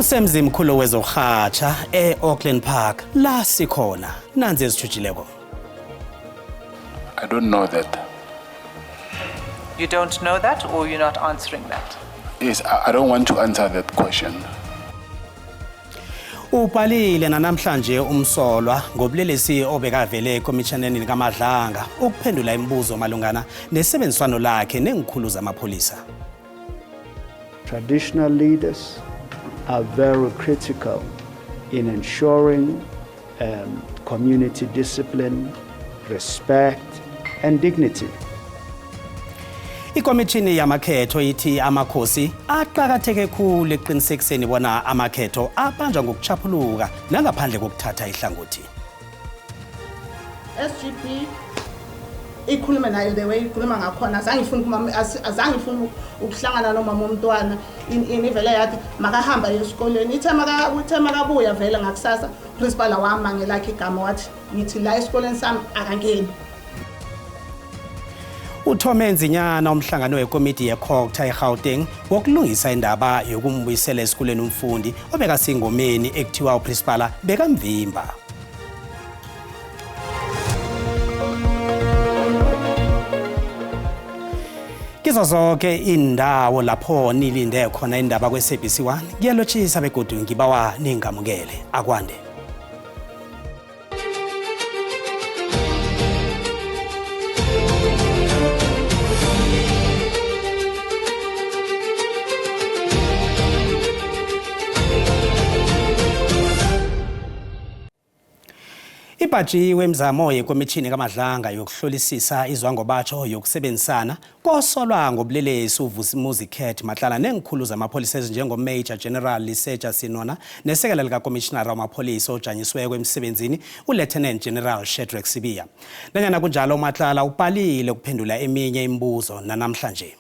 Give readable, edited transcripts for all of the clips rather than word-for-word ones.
Kusemzimkhulu wezokurhatjha e-Auckland Park la sikhona nanzi ezitjhujileko. I don't know that. You don't know that or you're not answering that? Yes, I don't want to answer that question. Ubhalile nanamhlanje umsolwa ngobulelesi obekavele ekomitjhaneni kaMadlanga ukuphendula imibuzo malungana nesebenziswano lakhe neenkhulu zamapholisa. Traditional leaders are very critical in ensuring community discipline, respect, and dignity. Ikomitjhini yamakhetho ithi amakhosi aqakatheke khulu ekuqinisekiseni bona amakhetho abanjwa ngokuchaphuluka nangaphandle kokuthatha ihlangothi. SGB ikhulume nayo the way ikhuluma ngakhona, azange ifune azange ifune ukuhlangana nomama womntwana. Ini vele yathi makahamba aye esikolweni. Ithe maka uthe makabuya vele ngakusasa, principal wama ngelakhe igama, wathi ngithi la esikolweni sami akangeni. Uthome nzinyana umhlangano wekomiti yeCogta eGauteng wokulungisa indaba yokumbuyisela esikolweni umfundi obekasengomeni ekuthiwa uprinsipala bekamvimba. Kizo zonke indawo lapho nilinde khona indaba kwe-SABC 1 ngiyalotshisa begodu ngibawa ningamukele. Akwande. Ibhajiwe imizamo yekomitjhini kaMadlanga yokuhlolisisa izwangobatjho yokusebenzisana kosolwa ngobulelesi uVusimuzi Cat Matlala neenkhulu zamapholisa ezinjengo-Major General Lesetja Senona nesekela likakomitjhinara wamapholisa ojanyisiweko emsebenzini uLieutenant General Shadrack Sibiya. Nanyana kunjalo, uMatlala upalile ukuphendula eminye imibuzo nanamhlanje.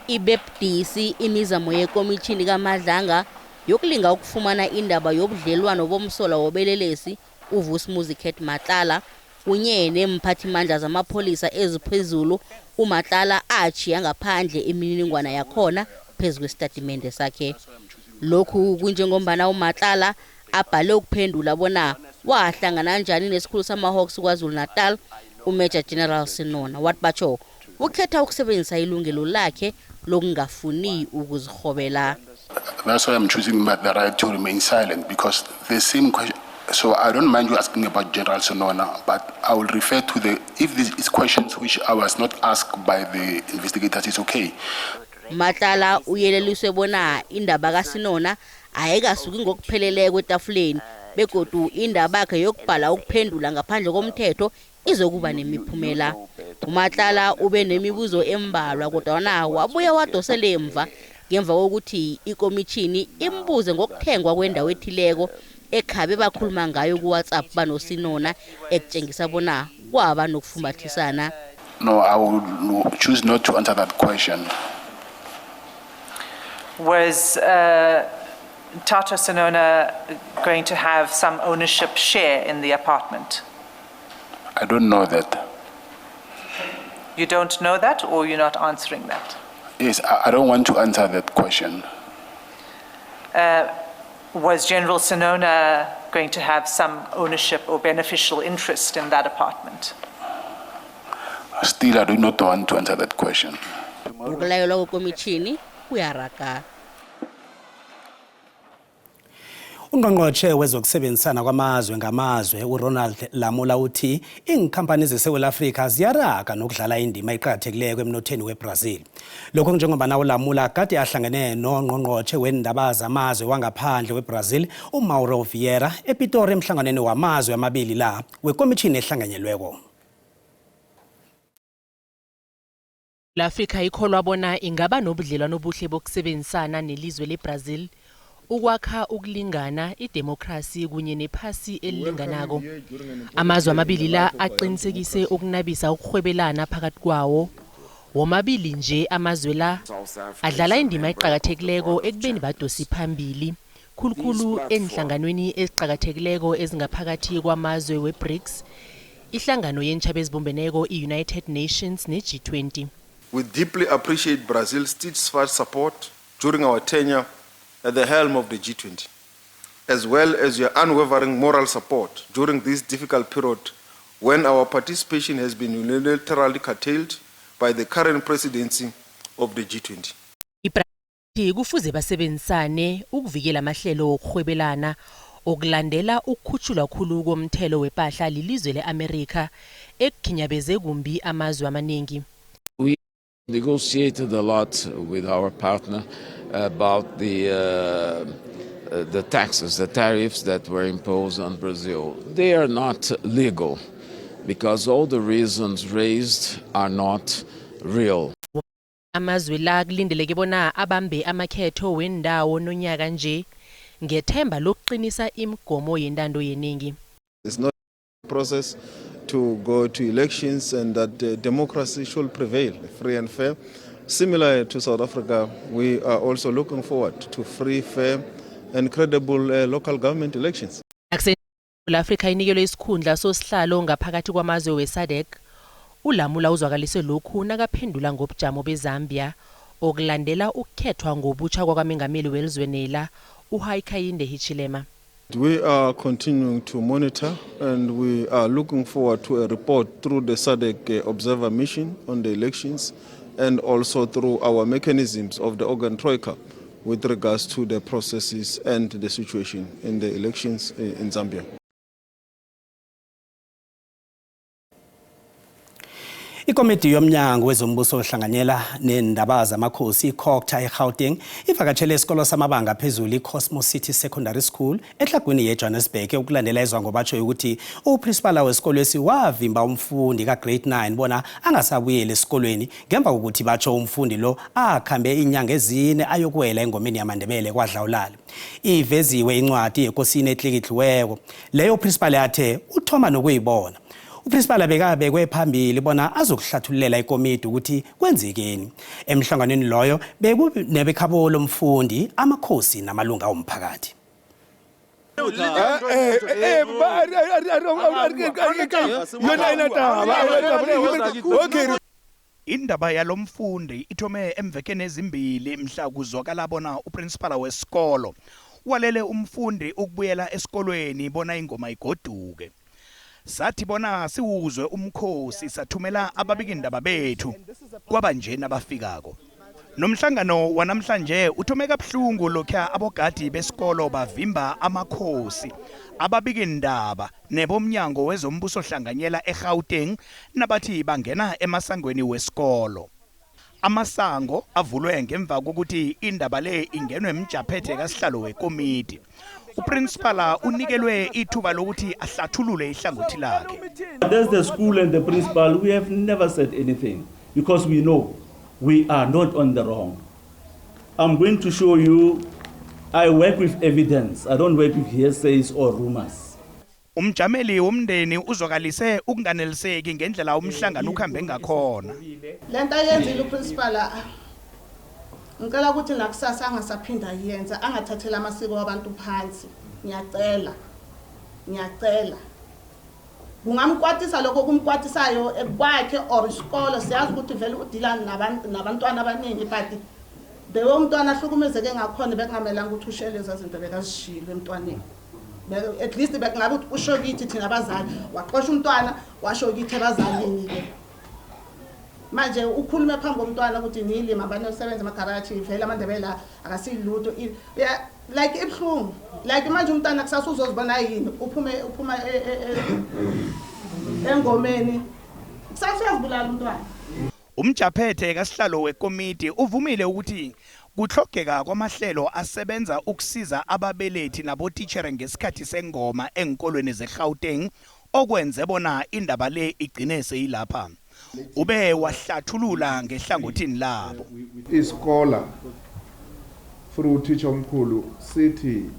Ibe budisi imizamo yekomitjhini kaMadlanga yokulinga ukufumana indaba yobudlelwano bomsolwa wobelelesi uVusimuzi Cat Matlala kunye neemphathimandla zamapholisa eziphezulu uMatlala atjhiya ngaphandle imininingwana yakhona phezu kwesitatimende sakhe. Lokhu kunjengombana uMatlala abhale ukuphendula bona wahlangana njani nesikhulu sama-Hawks KwaZulu-Natal uMajor General Senona, wathi batjho ukhetha ukusebenzisa ilungelo lakhe lokungafuni ukuzirhobela. That's why I'm choosing the right to remain silent, because the same question. So I don't mind you asking about General Senona, but I will refer to the, if this is questions which I was not asked by the investigators, it's okay. Matlala uyeleliswe bona indaba kaSinona ayikasuki ngokupheleleko etafuleni begodu indaba yakhe yokubhala ukuphendula ngaphandle komthetho izokuba nemiphumela. UMatlala ube nemibuzo embalwa kodwana wabuya wadosela emva ngemva kokuthi ikomitjhini imbuze ngokuthengwa kwendawo ethileko ekhabe bakhuluma ngayo ku-WhatsApp banoSinona, ekutjengisa bona kwaba nokufumbathisana. No, I will choose not to answer that question. Was Thato Senona going to have some ownership share in the apartment? I don't know that. You don't know that or you're not answering that? Yes, I don't want to answer that question. Was General Senona going to have some ownership or beneficial interest in that apartment? Still, I do not want to answer that question. Ukulayelwa kwekomitjhini kuyaraga. Ungqongqotjhe wezokusebenzisana kwamazwe ngamazwe uRonald Lamola uthi iinkhampani zeSewula Afrika ziyaraga nokudlala indima eqakathekileko emnothweni weBrazil. Lokho njengoba uLamula kade ahlangene nongqongqotjhe weendaba zamazwe wangaphandle weBrazil uMauro Vieira ePitori emhlanganweni wamazwe amabili la wekomitjhini ehlanganyelweko. Afrika ikholwa bona ingaba nobudlelwano obuhle bokusebenzisana nelizwe leBrazil ukwakha ukulingana, idemokhrasi kunye nephasi elilinganako. Amazwe amabili la aqinisekise ukunabisa ukurhwebelana phakathi kwawo. Womabili nje amazwe la adlala indima eqakathekileko ekubeni badosi phambili, khulukhulu enhlanganweni eziqakathekileko ezingaphakathi kwamazwe we-BRICS, ihlangano yeentjhaba ezibumbeneko i-United Nations ne-G20. We deeply appreciate Brazil's steadfast support during our tenure at the helm of the G20, as well as your unwavering moral support during this difficult period when our participation has been unilaterally curtailed by the current presidency of the G20. Kufuze basebenzisane ukuvikela amahlelo wokurhwebelana okulandela ukukhutjhulwa khulu komthelo wepahla lilizwe le-Amerika ekukhinyabeze kumbi amazwe amaningi. We negotiated a lot with our partner about the taxes, the tariffs that were imposed on Brazil. They are not legal because all the reasons raised are not real. Amazwe la kulindeleke bona abambe amakhetho wendawo nonyaka nje ngethemba lokuqinisa imigomo yentando yeningi. It's not a process to go to elections and that democracy should prevail, free and fair. Similar to South Africa, we are also looking forward to free, fair and credible local government elections. Afrika inikelwe isikhundla sosihlalo ngaphakathi kwamazwe we-SADC. ULamula uzwakalise lokhu nakaphendula ngobujamo beZambia okulandela ukukhethwa ngobutsha kwakamengameli welizwenela uHakainde Hichilema. We are continuing to monitor and we are looking forward to a report through the SADC observer mission on the elections and also through our mechanisms of the organ troika with regards to the processes and the situation in the elections in Zambia. Ikomiti yomnyango wezombuso ohlanganyela nendaba zamakhosi iCogta eGauteng ivakatshele isikolo samabanga aphezulu iCosmo City Secondary School ehlagwini yeJohannesburg ukulandela izwangobatsho yokuthi uprinsipala wesikolwesi wavimba umfundi ka-grade 9 bona angasabuyeli esikolweni ngemva kokuthi batsho umfundi lo akhambe inyanga ezine ayokuwela engomeni yamaNdebele kwaDlawulale. Iveziwe incwadi yekosini etlikitliweko leyo uprinsipala athe uthoma nokuyibona. Uprinsipala bekabekwe phambili bona azokuhlathululela ikomiti ukuthi kwenzekeni. Emhlanganweni loyo bekunebekhabo lomfundi, amakhosi namalunga omphakathi. Indaba yalomfundi ithome emvekeni ezimbili mhla kuzwakala bona uprinsipala wesikolo walele umfundi ukubuyela esikolweni bona ingoma igoduke. Sathi bona siwuzwe umkhosi sathumela ababikindaba bethu kwaba nje nabafikako. Nomhlangano wanamhlanje uthome kabuhlungu lokhuya abogadi besikolo bavimba amakhosi, ababikindaba nebomnyango wezombuso hlanganyela eGauteng nabathi bangena emasangweni wesikolo. Amasango avulwe ngemva kokuthi indaba le ingenwe mjaphethe kasihlalo wekomiti. Uprinsipala unikelwe ithuba lokuthi ahlathulule ihlangothi lakhe. There's the school and the principal. We have never said anything because we know we are not on the wrong. I'm going to show you I work with evidence. I don't work with hearsays or rumors. Umjameli womndeni uzwakalise ukunganeliseki ngendlela umhlangano ukhambe ngakhona. Lento ayenzile uprincipal, ngicela ukuthi nakusasa angasaphinda ayenze, angathathela amasiko wabantu phansi. Ngiyacela, ngiyacela. Kungamkwatisa lokho kumkwatisayo kwakhe or isikolo, siyazi ukuthi vele udila nabantwana abaningi, but the way umntwana ahlukumezeke ngakhona bekungamelanga ukuthi ushele leza zinto bekazishilo emntwaneni. At least bekungabe ukuthi usho kithi thina abazali, waxosha umntwana washo kithi ebazalini-ke. Manje ukhulume phambi komntwana ukuthi niyilima abantu osebenza emagaraji, vele amaNdebele akasilutho. Like ibuhlungu, like manje umntwana kusasa uzozibona yini uphume uphuma engomeni, kusasa uyazibulala umntwana. Umjaphethe kasihlalo wekomiti uvumile ukuthi kuhlogeka kwamahlelo asebenza ukusiza ababelethi nabotitjhere ngesikhathi sengoma enkolweni zeGauteng okwenze bona indaba le igcine seyilapha. Ube wahlathulula ngehlangothini labo. Isikolo through teacher omkhulu sithi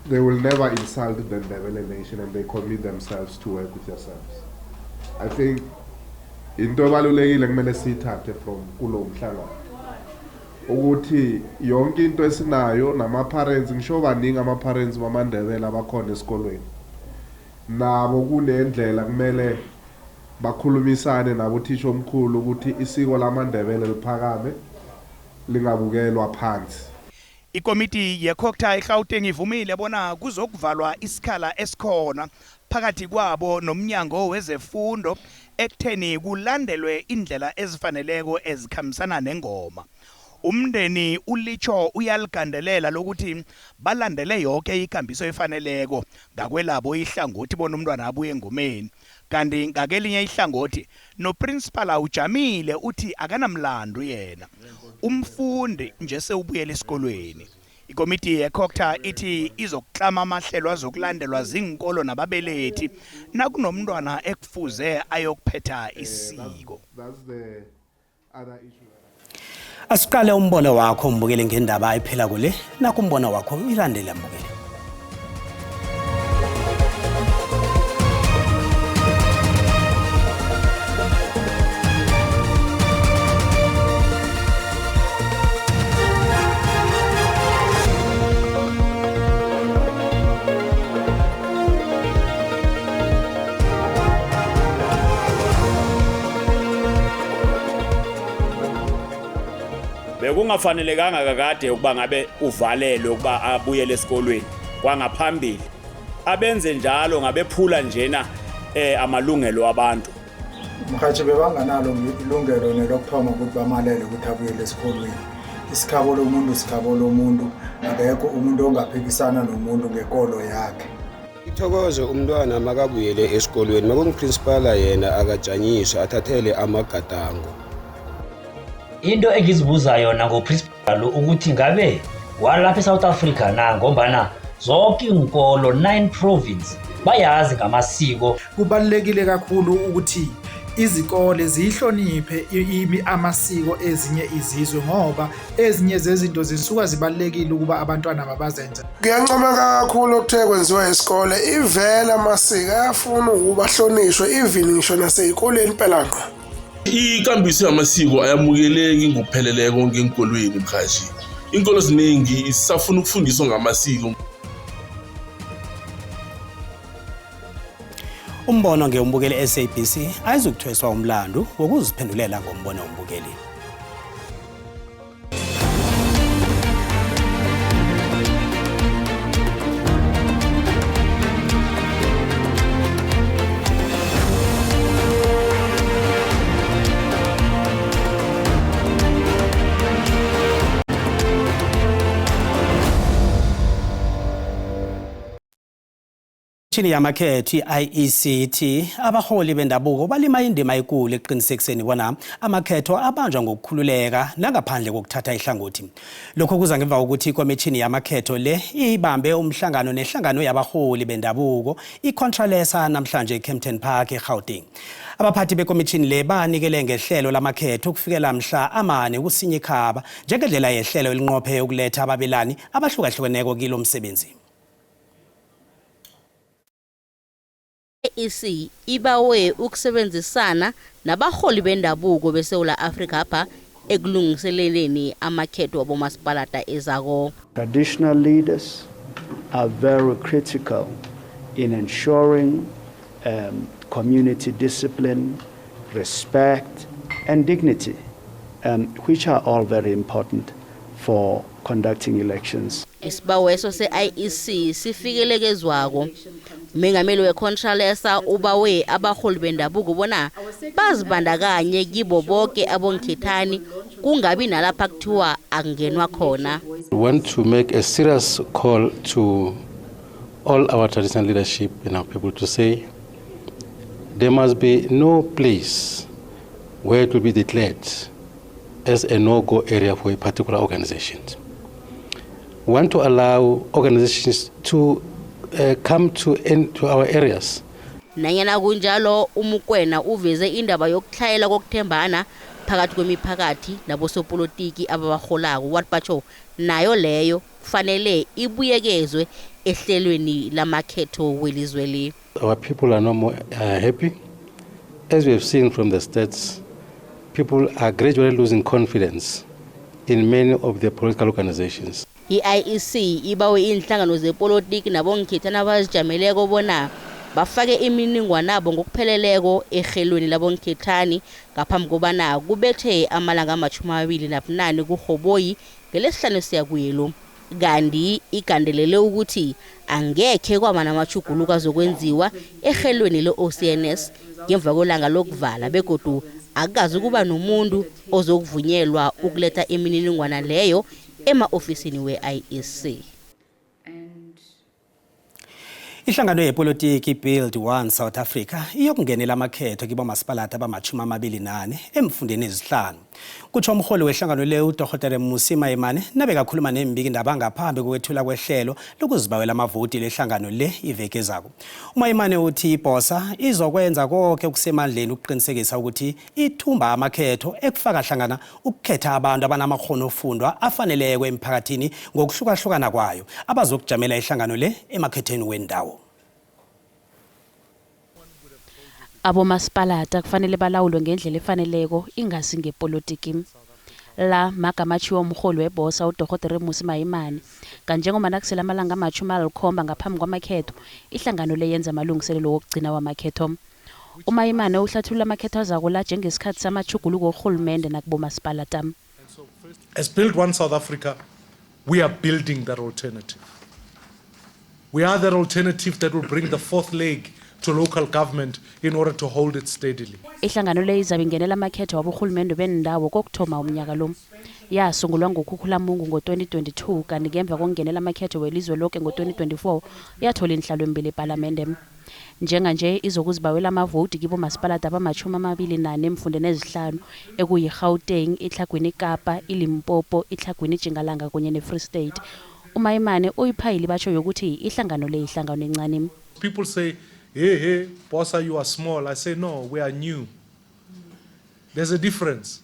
they will never insult the Ndebele nation and they commit themselves to work with yourselves. I think into ebalulekile kumele siyithathe from kulo mhlangano ukuthi yonke into esinayo nama-parents, ngisho baningi ama-parents bamaNdebele abakhona esikolweni, nabo kunendlela kumele bakhulumisane nabo thisha omkhulu ukuthi isiko lamaNdebele liphakame. Lingabukelwa phansi. Ikomiti yeCogta eGauteng ivumile bona kuzokuvalwa isikhala esikhona phakathi kwabo nomnyango wezefundo ekutheni kulandelwe indlela ezifaneleko ezikhambisana nengoma. Umndeni ulitsho uyaligandelela lokuthi balandele yonke ikambiso efaneleko ngakwelabo ihlangothi bona umntwana abuye engomeni, kanti ngakelinye ihlangothi noprincipal ujamile uthi akanamlandu yena, umfundi nje sewubuyela esikolweni. Ikomiti yeCogta ithi izokuklama amahlelo azokulandelwa ziinkolo nababelethi nakunomntwana ekufuze ayokuphetha isiko. That's the other issue. Asiqale umbono wakho mbukeli ngendaba ephela kule, nakho umbono wakho uyilandele mbukeli. Bekungafanelekanga kakade ukuba ngabe uvalelwe ukuba abuyele esikolweni kwangaphambili. Abenze njalo ngabephula njena amalungelo abantu. Mhathi bebanganalo ilungelo nelokuthoma ukuthi bamalele ukuthi abuyele esikolweni. Isikhabo lomuntu sikhabo lomuntu, akekho umuntu ongaphikisana nomuntu ngekolo yakhe. Ithokoze umntwana makabuyele esikolweni, makunguprincipala yena akajanyiswa athathele amagadango. Into engizibuza yona ngoprincipal ukuthi ngabe walapha eSouth Africa na, ngombana zonke iinkolo 9 province bayazi ngamasiko. Kubalulekile kakhulu ukuthi izikole ziyihloniphe amasiko ezinye izizwe, ngoba ezinye zezinto zisuka zibalulekile ukuba abantwana mabazenze. Kuyancomeka kakhulu okuthe kwenziwa isikole, ivele amasiko ayafuna ukuba ahlonishwe even ngisho nasey'koleni impela ngqo. Ikambiso yamasiko ayamukeleki ngokupheleleko ngenkolweni mhaji. Iinkolo eziningi zisafuna ukufundiswa ngamasiko. Umbono ngewumbukeli SABC ayizukuthweswa umlandu wokuziphendulela ngombono wombukeli. Chini yamakhetho i-IEC ithi abaholi bendabuko balima indima enkulu ekuqinisekiseni bona amakhetho abanjwa ngokukhululeka nangaphandle kokuthatha ihlangothi. Lokhu kuza ngemva kokuthi ikomishini yamakhetho le ibambe umhlangano nehlangano yabaholi bendabuko iContralesa namhlanje eKempton Park eGauteng. Abaphathi bekomishini le banikele ngehlelo lamakhetho ukufikela mhla 4 kuSinyikhaba njengendlela yehlelo elinqophe ukuletha ababelani abahlukahlukeneko kilo msebenzi. I-IEC ibawe ukusebenzisana nabaholi bendabuko beSewula Afrika apha ekulungiseleleni amakhetho wabomasipalata ezako. Traditional leaders are very critical in ensuring community discipline, respect and dignity, which are all very important for conducting elections. Isibaweso se-IEC sifikelekezwako. Umengameli weContralesa ubawe abaholi bendabuko bona bazibandakanye kibo bonke abonkhethani, kungabi nalapha kuthiwa akungenwa khona. We want to make a serious call to all our traditional leadership and our people to say there must be no place where it will be declared as a no-go area for a particular organization. We want to allow organizations to come to our areas. Nanyana kunjalo, uMukwena uveze indaba yokuhlayela kokuthembana phakathi kwemiphakathi nabosopolitiki ababarholako, wathi batsho nayo leyo kufanele ibuyekezwe ehlelweni lamakhetho welizwe le. Our people are no more happy. As we have seen from the stats, people are gradually losing confidence in many of the political organizations. I-IEC ibawe iinhlangano zepolitiki nabonkhethana abazijameleko bona Bafake imininingwanabo ngokupheleleko erhelweni labonkhethani ngaphambi kobana kubethe amalanga ama-28 kuRhoboyi ngelesihlanu siyakuyelo. Kanti igandelele ukuthi angekhe kwaba namatjhuguluko azokwenziwa erhelweni le-OCNS ngemva kwelanga lokuvala, begodu akukazi ukuba nomuntu ozokuvunyelwa ukuletha imininingwana leyo ema-ofisini we-IEC. Ihlangano yepolitiki iBuild One South Africa iyokungenela amakhetho kibomasipalata abama-24 emfundeni ezihlanu. Kutsho umholi wehlangano le uDorhotere Mmusi Maimane nabekakhuluma neembikindaba ngaphambi kokwethula kwehlelo lokuzibawela amavoti lehlangano le iveke ezako. UMaimane uthi iBosa izokwenza konke okusemandleni ukuqinisekisa ukuthi ithumba amakhetho ekufaka hlangana ukukhetha abantu abanamakghonofundwa afaneleko emphakathini ngokuhlukahlukana kwayo abazokujamela ihlangano le emakhethweni wendawo. Abomasipalata kufanele balawulwe ngendlela efaneleko ingasi ngepolitiki. La magama atjhiwo umrholi weBosa uDorhodere Mmusi Maimane. Kanti njengoba nakusele amalanga ama-70 ngaphambi kwamakhetho, ihlangano le yenza amalungiselelo wokugcina wamakhetho. UMaimane uhlathulula amakhetho azako la njengesikhathi samatjhuguluko worhulumende nakubomasipalata. As Build One South Africa, we are building that alternative. We are that alternative that will bring the fourth leg to local government in order to hold it steadily. Ihlangano le izabe ingenela amakhetho waborhulumende bendawo kokuthoma umnyaka lo. Yasungulwa ngoKhukhulamungu ngo-2022, kanti ngemva kokungenela amakhetho welizwe loke ngo-2024 yathola inhlalo embili epalamende. Njenganje izokuzibawela amavoti kibomasipalata abama-24 emfundeni ezihlanu ekuyi-Gauteng, iTlhagwini Kapa, iLimpopo, iTlhagwini Tjingalanga kunye ne-Free State. UMaimane uyiphayile batsho yokuthi ihlangano le ihlangano encane. People say, "Hey, hey, Bosa, you are small." I say, "No, we are new." There's a difference.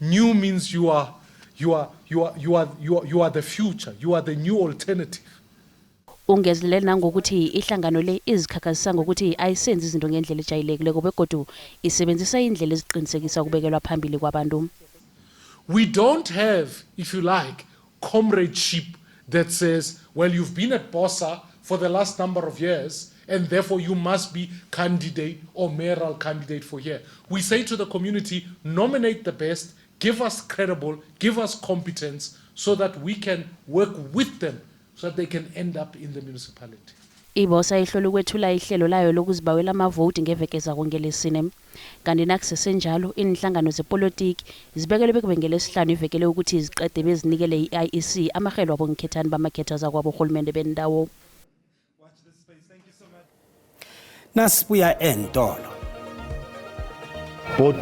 New means you are, you are, you are, you are, you are, you are the future. You are the new alternative. Ungezelele nangokuthi ihlangano le izikhakhazisa ngokuthi ayisenzi izinto ngendlela ejayelekileko begodu isebenzisa indlela eziqinisekisa ukubekelwa phambili kwabantu. We don't have, if you like, comradeship that says, "Well, you've been at Bosa for the last number of years, and therefore you must be candidate or mayoral candidate for here." We say to the community, "Nominate the best, give us credible, give us competence, so that we can work with them so that they can end up in the municipality." Ibosa ihlola ukwethula ihlelo layo lokuzibawela amavoti ngeveke ezako ngelesine. Kanti nakusesenjalo, iinhlangano zepolitiki zibekelwe bekube ngelesihlanu ivekele ukuthi ziqede bezinikele i-IEC amahelo wabonkhethani bamakhetho azakwabo urhulumende bendawo. Nasibuya entolo. Both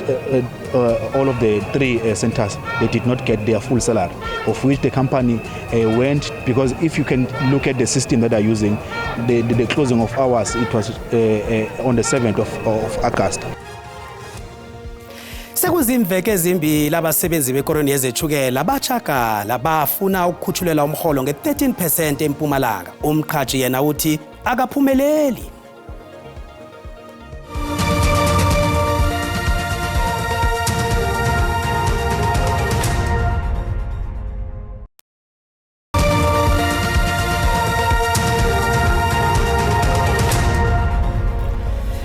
all of the three centers, they did not get their full salary, of which the company went, because if you can look at the system that they're using, the closing of hours, it was on the 7th of August. Sekuzimveke ezimbili abasebenzi bekoroni yezethukela bachagala bafuna ukukhutjhulelwa umholo nge-13% eMpumalanga. Umqhatshi yena uthi akaphumeleli.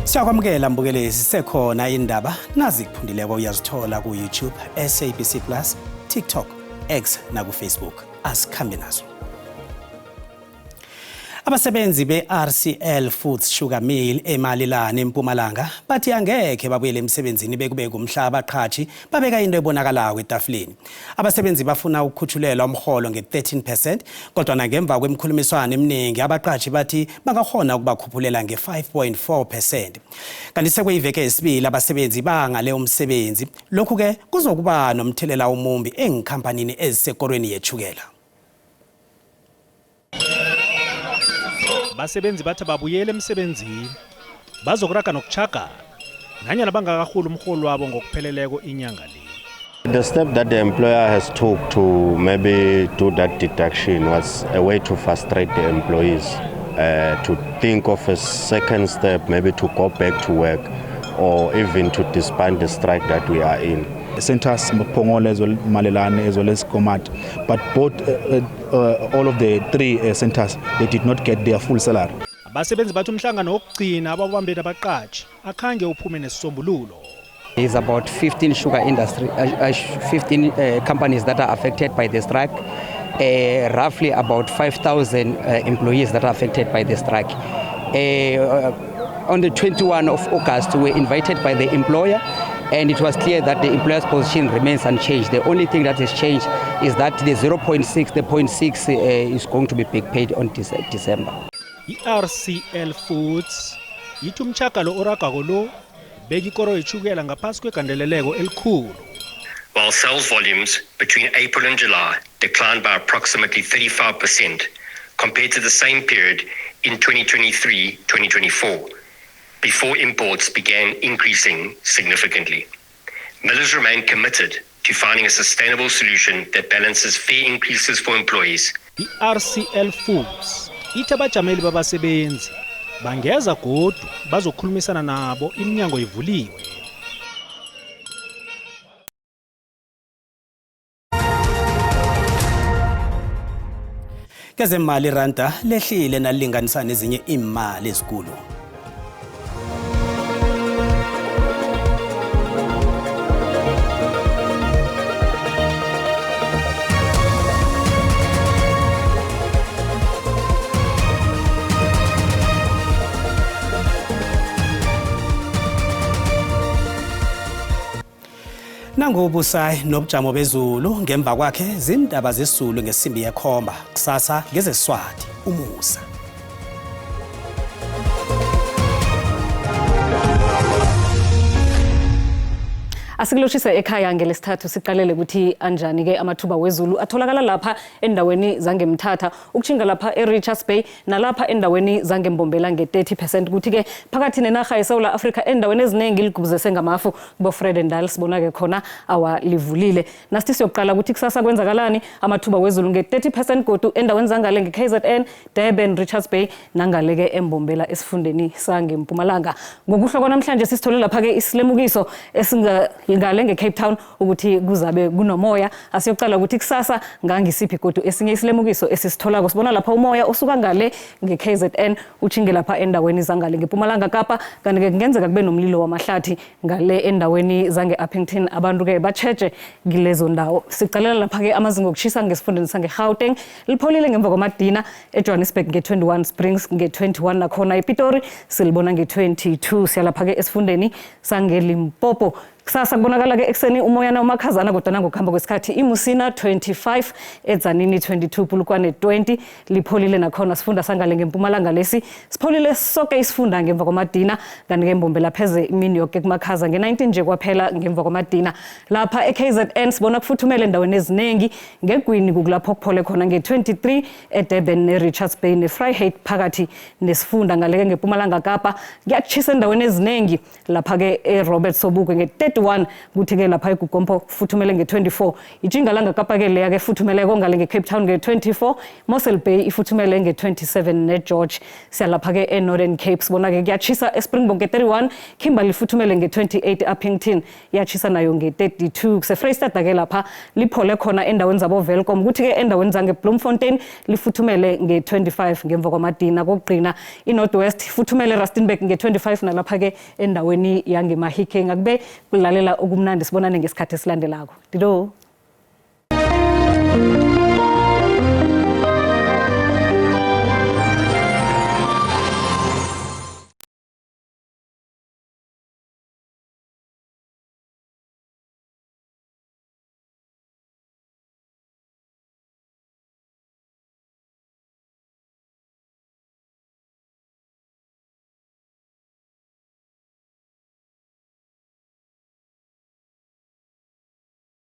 Siyakwamukela mbukelezi, sekhona indaba nazikuphundileko uyazithola ku-YouTube, SABC Plus, TikTok, X naku-Facebook. Asikhambe nazo. Abasebenzi be-RCL Foods Sugar Mill eMalilane eMpumalanga bathi angekhe babuyele emsebenzini bekube kumhla abaqhatshi babeka into ebonakalako etafuleni. Abasebenzi bafuna ukukhutjhulelwa umholo nge-13%, kodwa nangemva kwemikhulumiswano eminingi abaqhatshi bathi bangakhona ukubakhuphulela nge-5.4%. Kanti sekuyiveke yesibili abasebenzi bangale umsebenzi. Lokhu-ke kuzokuba nomthelela omumbi eenkhampanini ezisekorweni yetjhukela. Basebenzi bathi babuyele emsebenzini, bazokuraga nokuchagala nanyana bangakahuli umholo wabo ngokupheleleko inyanga le. The step that the employer has took to maybe do that deduction was a way to frustrate the employees to think of a second step, maybe to go back to work or even to disband the strike that we are in. Centers Pongola as well, Malelane as well as Komati, but both all of the three centers, they did not get their full salary. Abasebenzi bathi umhlangano wokugcina abawubambe nabaqatshi akhange uphume nesisombululo. There's about 15 sugar industry, 15 companies that are affected by the strike. Roughly about 5,000 employees that are affected by the strike. On the 21 of August, we were invited by the employer, and it was clear that the employer's position remains unchanged. The only thing that has changed is that the 0.6, the 0.6 is going to be paid on December. I-RCL Foods ithi umtjhagalo oragako lo beka ikoro yetjhukela ngaphasi kwegandeleleko elikhulu. While sales volumes between April and July declined by approximately 35% compared to the same period in 2023-2024, before imports began increasing significantly. Millers remain committed to finding a sustainable solution that balances fair increases for employees. I-RCL Foods ithi abajameli babasebenzi bangeza godu bazokhulumisana nabo, iminyango ivuliwe. Kezemali, iranda lehlile nalilinganisa nezinye imali ezikulu. Nangubusayi nobujamo bezulu, ngemva kwakhe zindaba zesizulu ngesimbi yekhomba kusasa, ngezeswati umusa. Asikulotshise ekhaya ngelesithathu, siqalele ukuthi anjani-ke amathuba wezulu atholakala lapha endaweni zangemthatha ukutshinga lapha e-Richards Bay nalapha endaweni zangembombela nge-30%, kuthi-ke phakathi nenarha yeSouth Africa endaweni eziningi ligubuzese ngamafu kubo-Vredendal, sibona-ke khona awalivulile. Nasithi siyokuqala ukuthi kusasa kwenzakalani, amathuba wezulu nge-30% godu endaweni zangale nge-KZN, Durban, Richards Bay nangale-ke embombela esifundeni sangempumalanga. Ngokuhloko namhlanje sisithole lapha-ke isilemukiso esingale nge-Cape Town ukuthi kuzabe kunomoya. Asiyokuqala ukuthi kusasa ngangisiphi godu esinye isilemukiso esisitholako. Sibona lapha umoya osuka ngale nge-KZN utshinge lapha endaweni zangale ngeMpumalanga Kapa, kanti-ke kungenzeka kube nomlilo wamahlathi ngale endaweni zange-Upington, abantu-ke batshetshe kilezo ndawo. Sicalela lapha-ke amazinga okushisa ngesifundeni sange-Gauteng lipholile ngemva kwamadina, eJohannesburg nge-21, Springs nge-21, nakhona ePitori silibona nge-22. Siyalapha-ke esifundeni sangeLimpopo, kusasa kubonakala-ke ekuseni umoyana umakhazana, kodwa nangokuhamba kwesikhathi iMusina 25, eDzanini 22, Polokwane 20, lipholile nakhona. Sifunda sangale ngempumalanga lesi sipholile soke isifunda ngemva kwamadina, kanti-ke embombela pheze imini yoke kumakhaza nge-19 nje kwaphela ngemva kwamadina. Lapha e-KZN sibona kufuthumele endaweni eziningi, ngegwini kukulapho kuphole khona nge-23, eDurban ne-Richards Bay ne-Vryheid phakathi nesifunda. Ngaleke ngeMpumalanga Kapa kuyatshisa endaweni eziningi, lapha-ke eRobert Sobukwe nge-31, kuthi-ke lapha eGugulethu kufuthumele nge-24. Itshingalanga Kapa-ke leya-ke futhumeleko ngale nge-Cape Town nge-24, Mossel Bay ifuthumele nge-27 ne-George. Siyalapha-ke e-Northern Cape, sibona-ke kuyatshisa eSpringbok nge-31, Kimberley ifuthumele nge-28, Upington iyatshisa nayo nge-32. Kuse-Freystata-ke lapha liphole khona endaweni zabo-Welkom, kuthi-ke endaweni zange-Bloemfontein lifuthumele nge-25 ngemva kwamadina. Kokugcina i-North West ifuthumele Rustenburg nge-25 nalapha-ke endaweni yangeMahikeng. Akube kulalela okumnandi, sibonane ngesikhathi esilandelako. Dido.